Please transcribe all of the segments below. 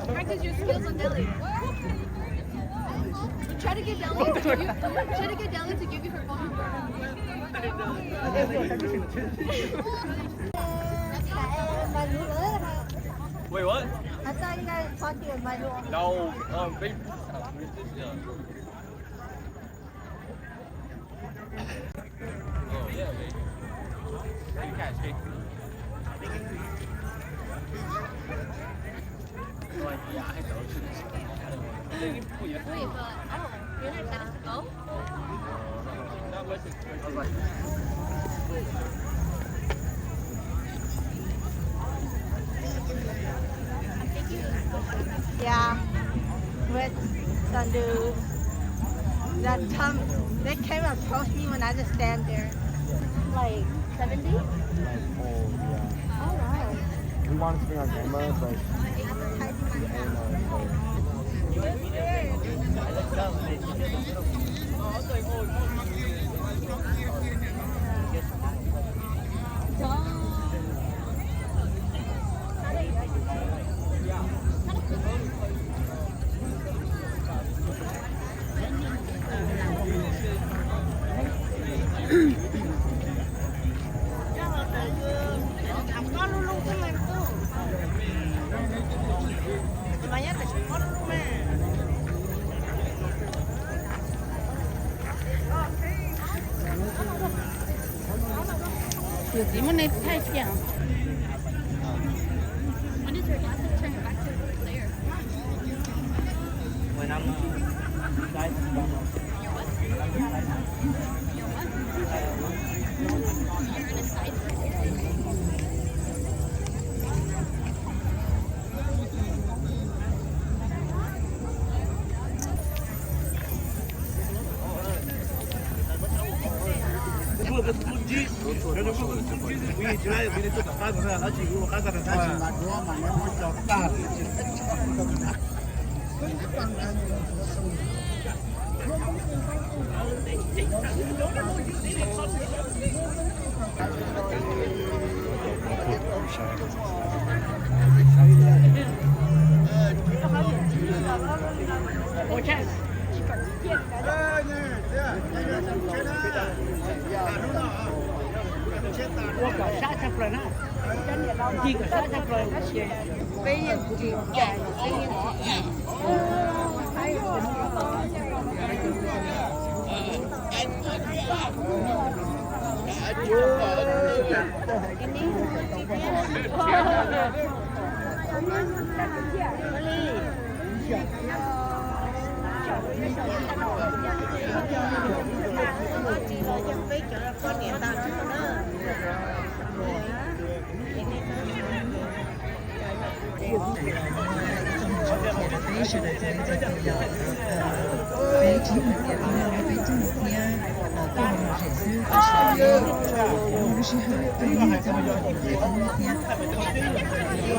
Practice your skills on Deli. Try to get Deli to give, try to get Deli to give you her phone number. Wait, what? I thought you guys talked to your mother. No, um, they, yeah. Yeah, with some dudes that come, they came and approached me when I just stand there. Like seventy? Like old, yeah. Oh, wow. We wanted to bring our grandmas, like, and, uh, like, Yus txiv muab nej thaij cia. When does her glasses turn back to clear? When I'm, uh, inside. Your what? You're in a side. Ua kom sab tshaj plaws na, ncig kom sab tshaj plaws. Peb yeej tsis cais, peb yeej tsis cais. Peb tsis yog hais tias peb leej peb tug thiab tuaj los lom zem xwb, tab sis lub sij hawm peb yeej coj los lom zem thiab, lub sij hawm ib txhis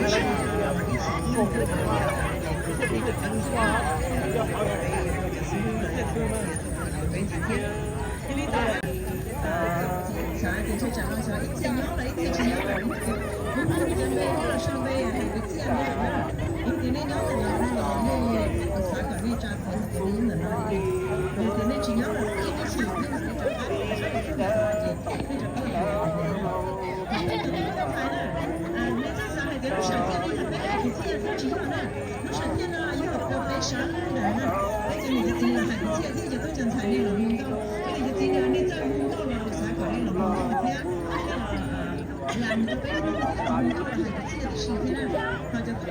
yeej peb rov qab los lom zem xwb, peb txiv thiab. Xav tias ntshe tsam no xyov ib txhia nyob los ib txhia tsis nyob lawm, hnub no cov npe los sau npe hais kwv txhiaj na, yog tias nej nyob ntawm no no los nej xav kom nej tsa qhov ntawm no, yog tias nej tsis nyob lawm ib hnub tsum nej mam li rov qab, nej rov qab los, nej rov qab los. Lub sawv thiaj no yog peb hais kwv txhiaj thiab tsis yog na. Lub sawv thiaj no yog peb sawv daws na. Peb cov niam cov txiv los hais kwv txhiaj thiab cov tub cov ntxhais nej los mus nkauj, cov niam cov txiv nej txawj mus nkauj los xav kom nej los mus nkauj thiab. Lam rau peb mus nkauj los hais kwv txhiaj tib si thiab na. Ho cov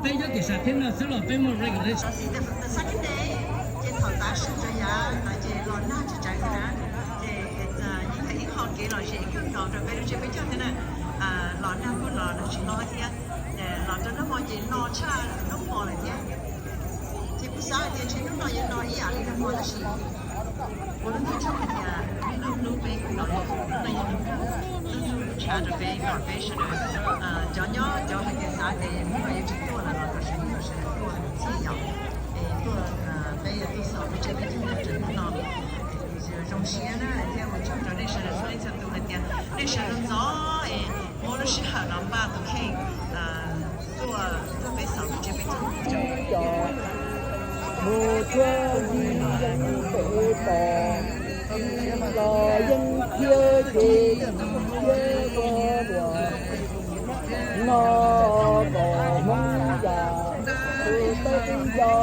Peb nyob tim Sav Theeb no xwb los peb muaj regulation. Saturday ces thaum tav su rau yav ntawd ces los nag tsis tsawv na, ces yeej yog ib qho kev lom zem kawg nkaus rau peb lub tsiab peb caug thiab na. Los nag kuj los nag tsis no thiab, los rau hnub hmo ces no tshaj hnub hmo lawm thiab. Ces kuv xav hais tias ntshe hnub no yuav no ib yam li hnub hmo tab sis kuv lub ntawd tsuas hais tias hnub no peb kuj los, hnub no yog hnub no tshav rau peb kom peb sawv daws cov nyob cov hais tias xav tias hnub no yuav tsis tuaj los los kom sawv daws sawv daws tuaj txhij yom, es tuaj peb yuav tuaj xaus peb tsiab peb caug rau hnub no. Zoo siab na thiab ua tsaug rau nej sawv daws txhua leej txhua tus hais tias nej sawv daws ntxov es muab lub sij hawm los npaj tus kheej tuaj, tuaj peb xaus peb tsiab peb caug. Mus tsuag zi yeej pem tos, los yeej thiab ces thiab koj luag no kom Hmoob yam tus teb tib nco.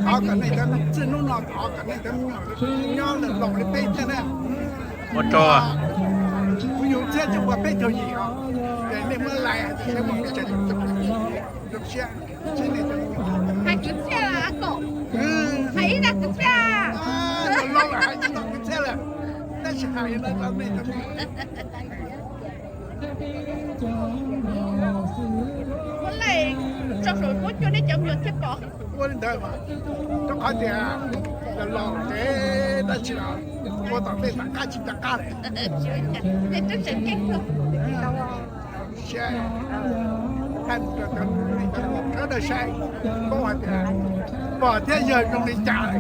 Thov kom nej txij hnub no thov kom nej cov me nyuam nyob lawm laus li peb thiab na. Ua rau kuv yug txhiab cuaj puas peb caug yim os, es nej muab lais saib muaj peb tsev zoo siab. Hais kwv txhiaj los a kom, hais ib zaj kwv txhiaj. Los los lawm hais tsis tau kwv txhiaj lawm, tab sis hais no rau nej cov me nyuam. Muab laij tso saum huab cua nej cov me nyuam thiaj pom. Ua li ntawd, rau qhov tias los los ces dab tsi los ua tom tej tom qab tsis rov qab lawm. Nej twb tseem ceeb kawg. Hais rau cov sawv daws saib, paub hais tias pog thiab yawg zoo li cas,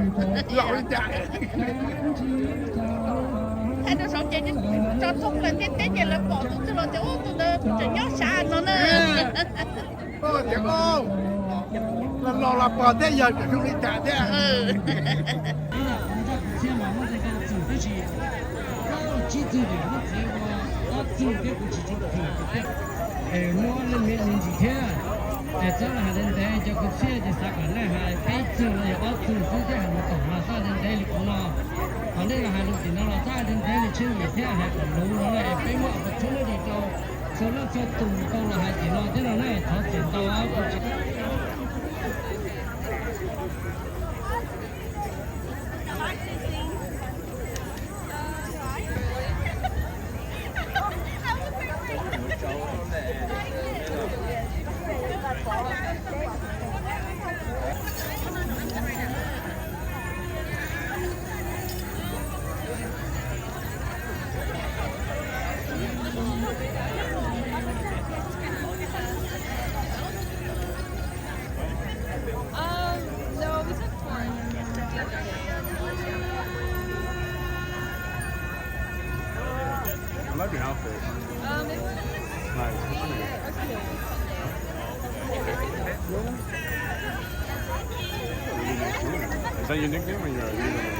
laus li cas. Hais rau saud ces tso thoob plaws ntiaj teb ces lawv pom tus twg los tias ub tus ntawd tseem nyob sav no na. Paub tias ub, los los los pog thiab yawg tseem zoo li cas thiab. Muab leej me me ntsis thiab, es txhob los hais ntev ntev, cov kwv txhiaj ces xav kom nej hais peb txwg los yog ob txwg xwb thiab hais mus tom mas txhob hais ntev ntev li kuv no. Qhov nej los hais lus tim no los txhob hais ntev ntev li Tsheej Yim thiab hais kom luv no na, es peb muaj opportunity rau txhua leej txhua tus tau los hais tim no thiab no na, thov txim ntau. Um, no, we took four. I like the outfit. Um, it was nice. It's pretty. Is that your nickname or your username?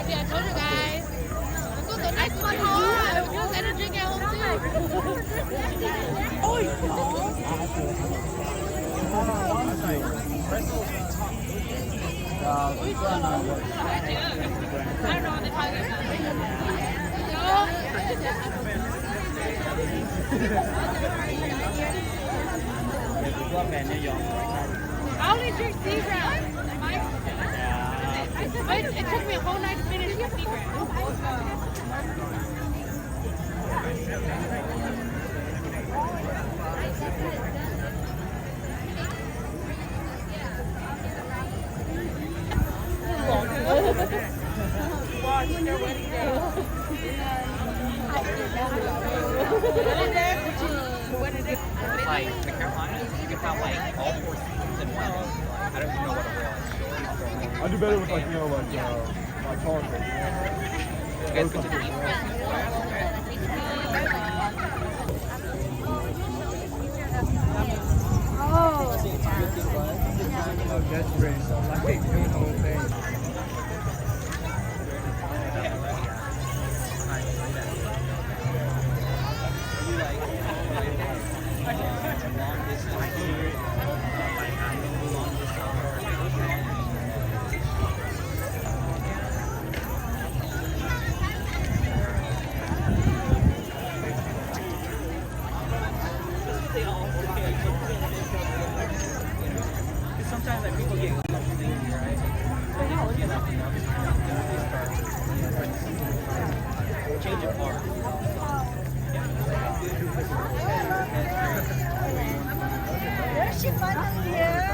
See, I told you guys. Let's go to the next one. Huh? It was energy at home too. I only drink Seagram. It, it took me a whole night to finish the Seagram. Like the Carolinas, you can have like all four seasons in one. I don't even know what it was. I do better with like, you know, like, uh, like politics. You guys get to do Sometimes like people get crazy, right? Like, you know, they start change of heart. There's your family here.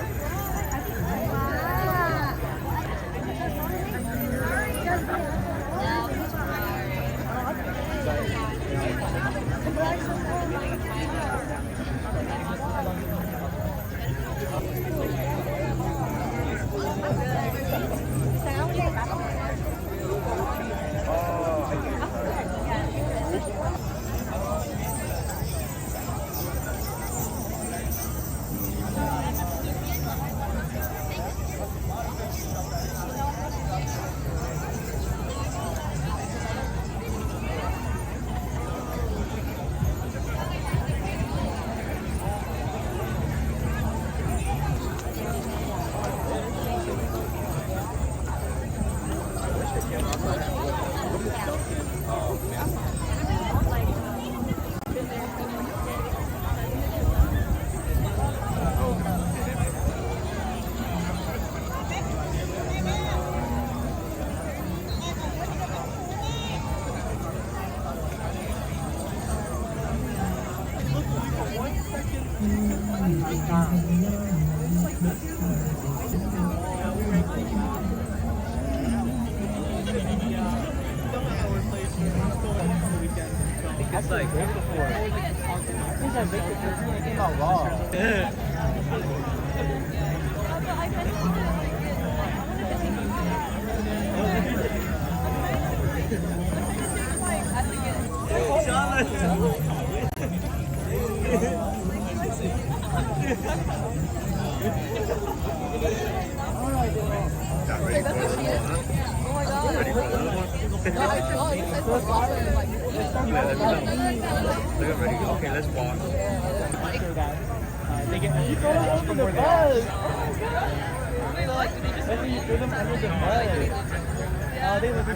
Wow. Not ready for another one, huh? Ready for another one? Yeah, let me know. They're ready. Okay, let's walk. They get, you throw them under the bus. Oh my god. That's when you threw them under the bus. Oh, they look good.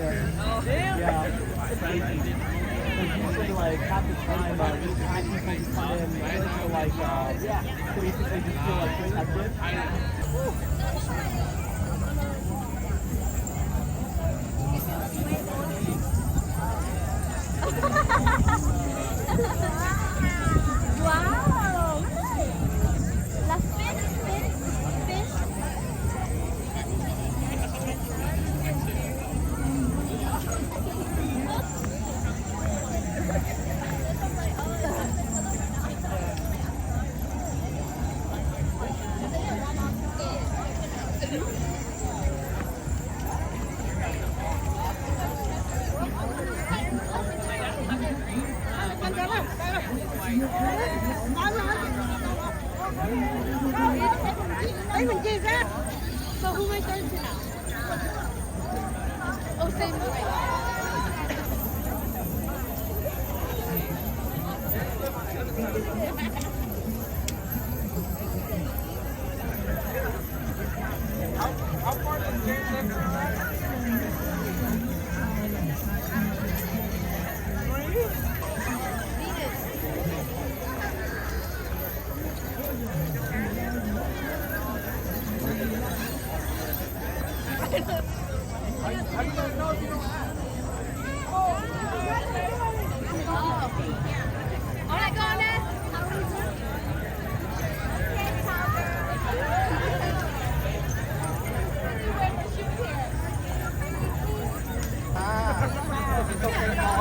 Damn. Yeah. It's crazy. Like, you should, like, have the time, uh, just pack and come in, like, so, like, uh, yeah. So basically just feel, like, protected. Wow! Las fish, fish, fish. Ê, mình chia ra. Sao không ai tên chị nào? Ồ, xem.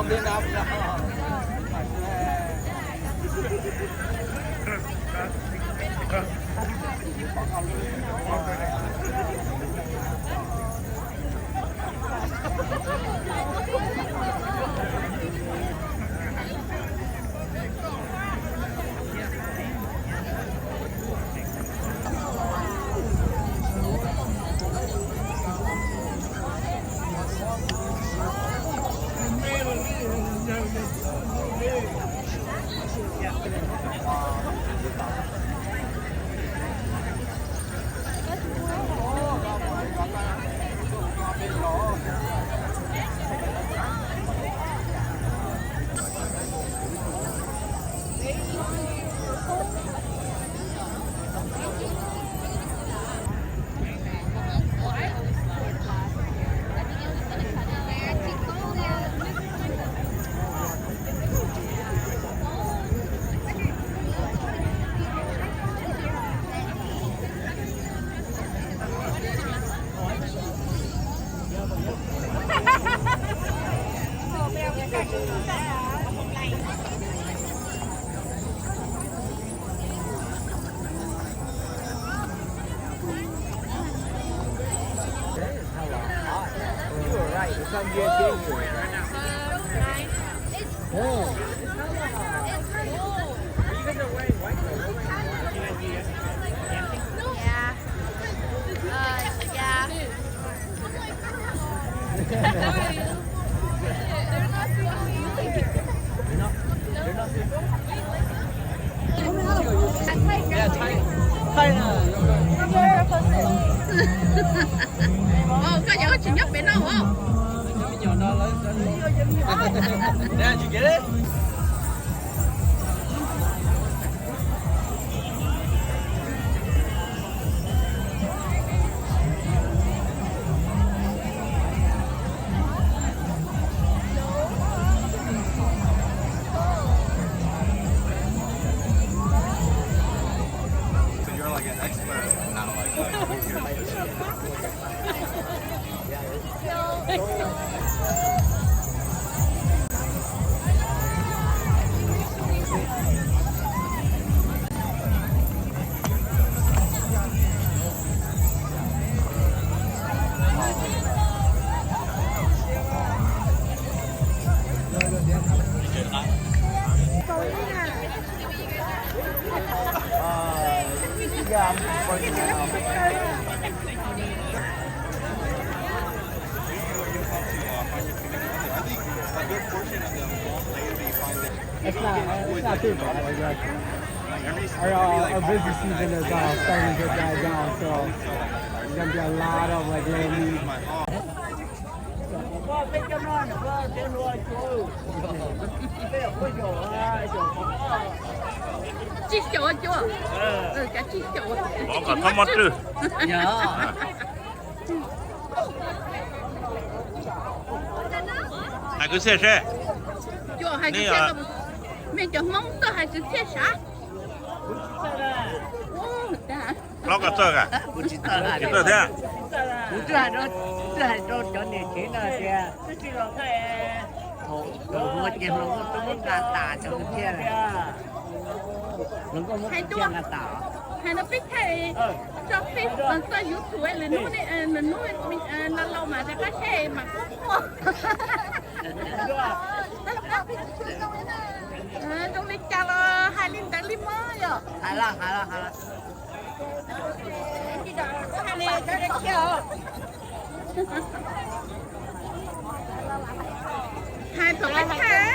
Yeah. Uh, yeah. Ov, koj yog tsis nyob pem no os. It's not, it's not too bad, I guess. Our, uh, our busy season is, uh, starting to die down, so there's gonna be a lot of, like, little meat. Tsib caug cuaj. Ov, kom txhob mob twg. Hais kwv txhiaj seb. Mej cov Hmoob tuaj hais kwv txhiaj sav. Hlob, koj txawj a? Tsis txawj thiab. Kuv twb hais rau cov niam tsev no tias, thaum ua ces hluas nkauj twb muab nqa tas cov kwv txhiaj. Hluas nkauj muab kwv txhiaj nqa tas. Hais no peb thaij tso Facebook, tso YouTube, lwm hnub, lwm hnub no los mas rov qab saib mas kub quaj. Zoo li cas los hais li ntawd li mas yog. Hais los, hais los, hais los. Hais thaum peb thaij.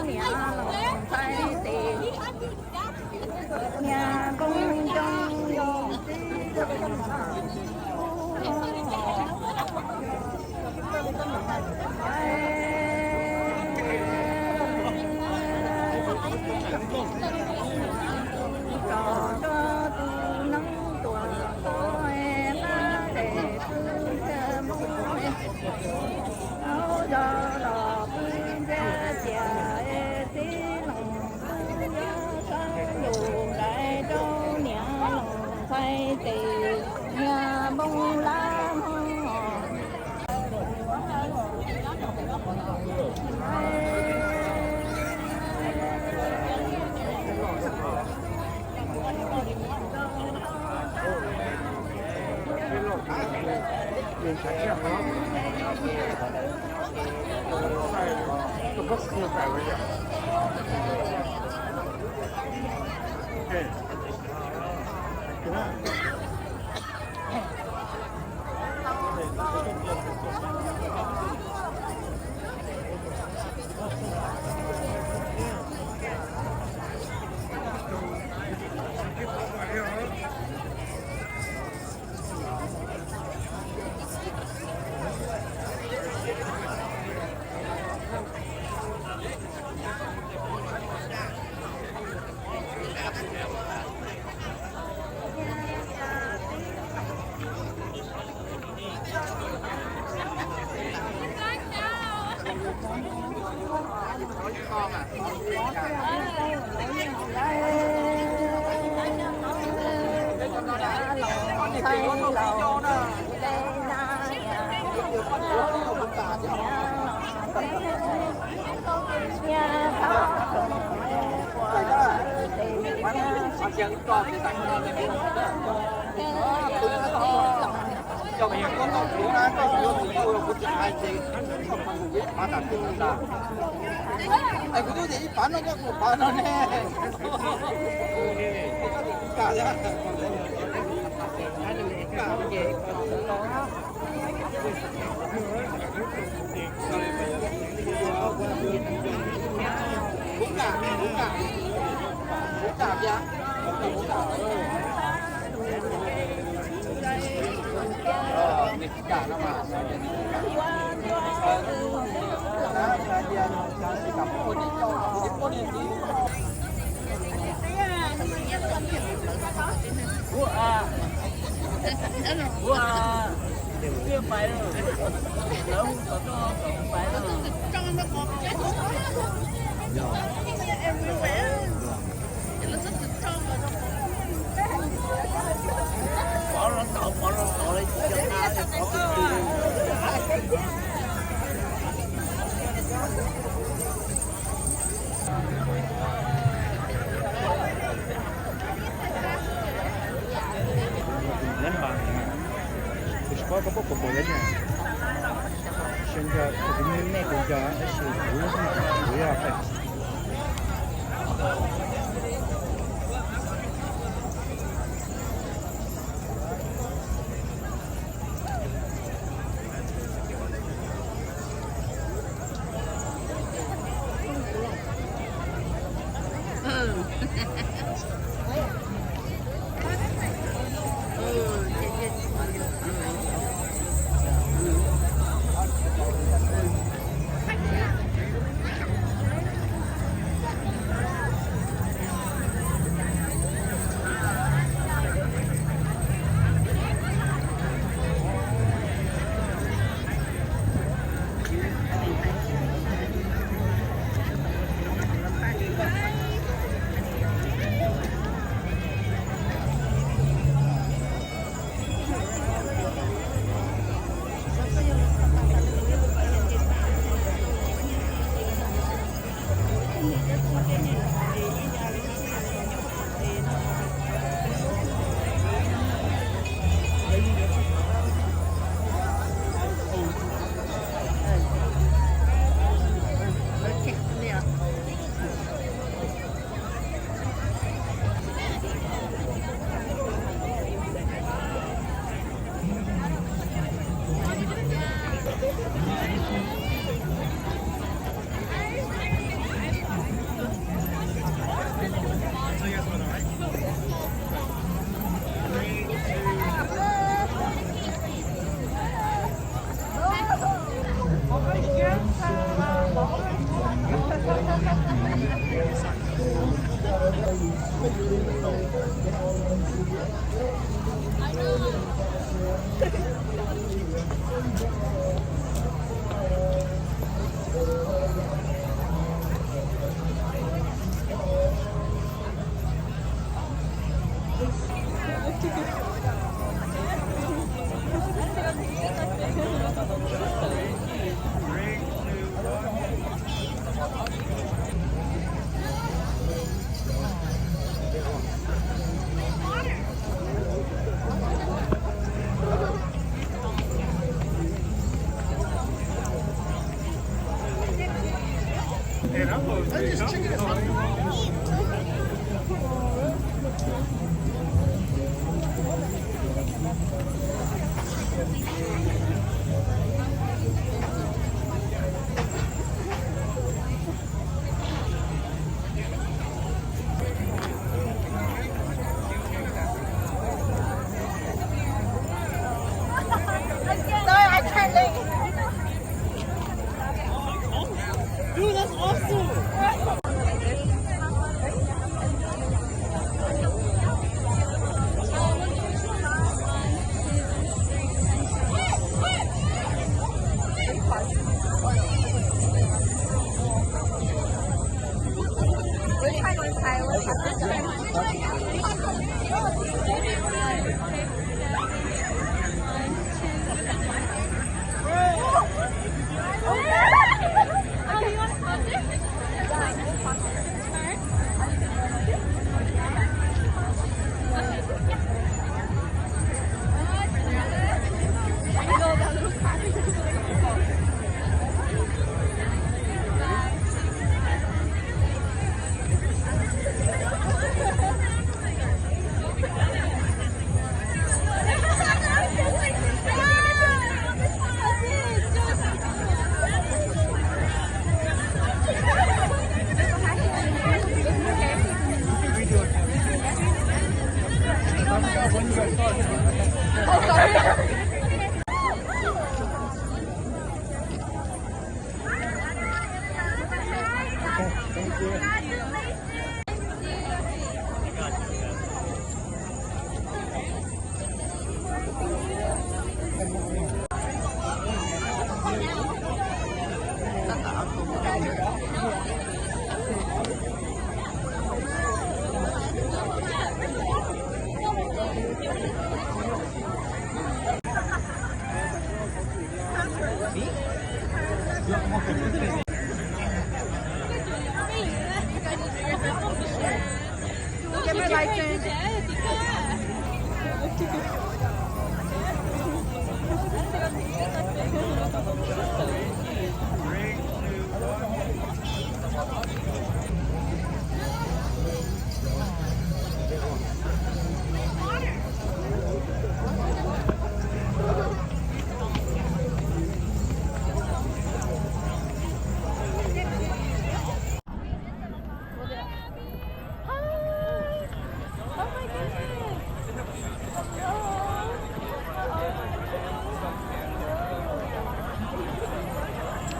niam los ntxhais tes, niag npoo ncoog li tib los. Tsom rau tus noob tuam tod, hlab tes pw ntiag mus, aub zog los pw ntiag cia, tib los pw nyob sab ntuj nqaim rau niam los ntxhais tes, niag npoo lab hmo. Yog koj tau kuv na, koj yuav tus yau los kuv tsis hais ces koj pab kuv ib phav tam twg ntag. Es kuv twb tias ib phav no, koj mus phav no ne. Koj tus kuv kam thiab. Kuv kam ces kuv los. Kuv kam, kuv kam, kuv kam thiab. Tus tsis paub koj puas pom pom yog tseem, sawv ntawm kuv me me kuv yog tab sis kuv, kuv yog fem.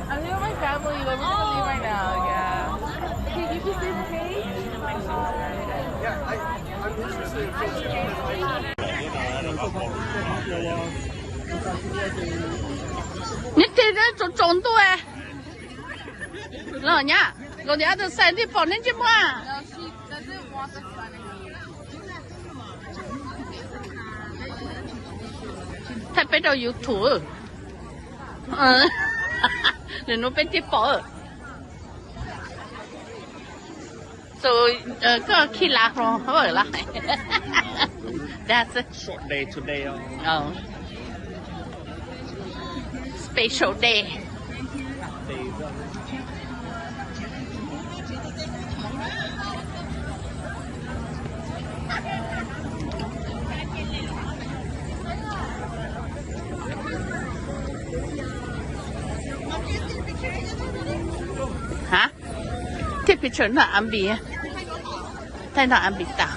I'm with my family, but we're gonna leave right now. Yeah. Hey, you can see the page? Neb tes tsaus tsaus ntuj los nyab, los tias tus xais nti pom neb ntsej muag. Thaij peb rau YouTube. Nws nub peb thiaj pom. Koj khij lav hlo hab lawm. Short day today. Special day. Hab, take picture nrog Anbi, thaij nrog Anbi tas.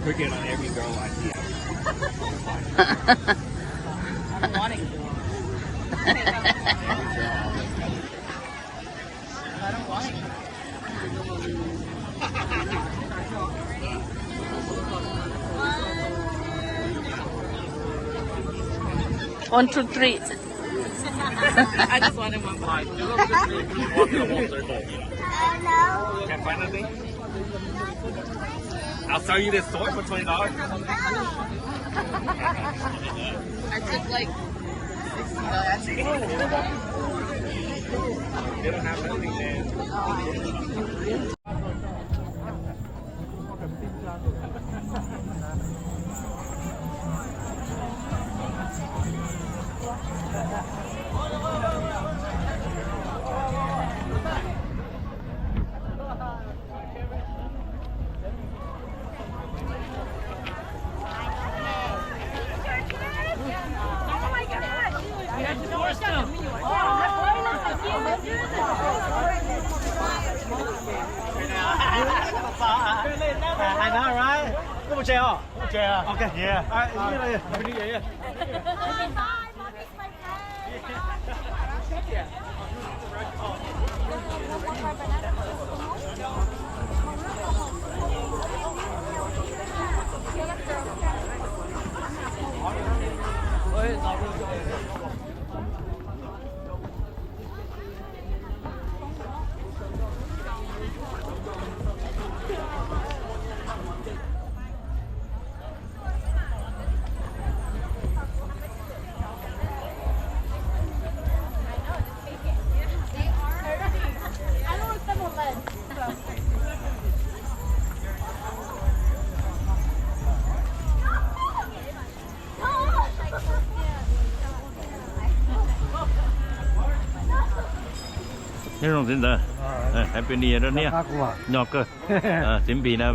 Cricket on every girl I see out. One, two, three. I just wanted one. Fine. Do it. Just walk the whole circle. Can't find anything? I'll sell you this sword for twenty dollars. I took, like, sixty dollars. They don't have nothing, man. Ua tsaug os. Ua tsaug. Ok. Yeah. All right, yeah, yeah. Happy New Year, yeah. Bye, Mommy. Nyob zoo txiv ntxawm, Happy New Year rau niam. Nyob kawg. Txiv Npis na,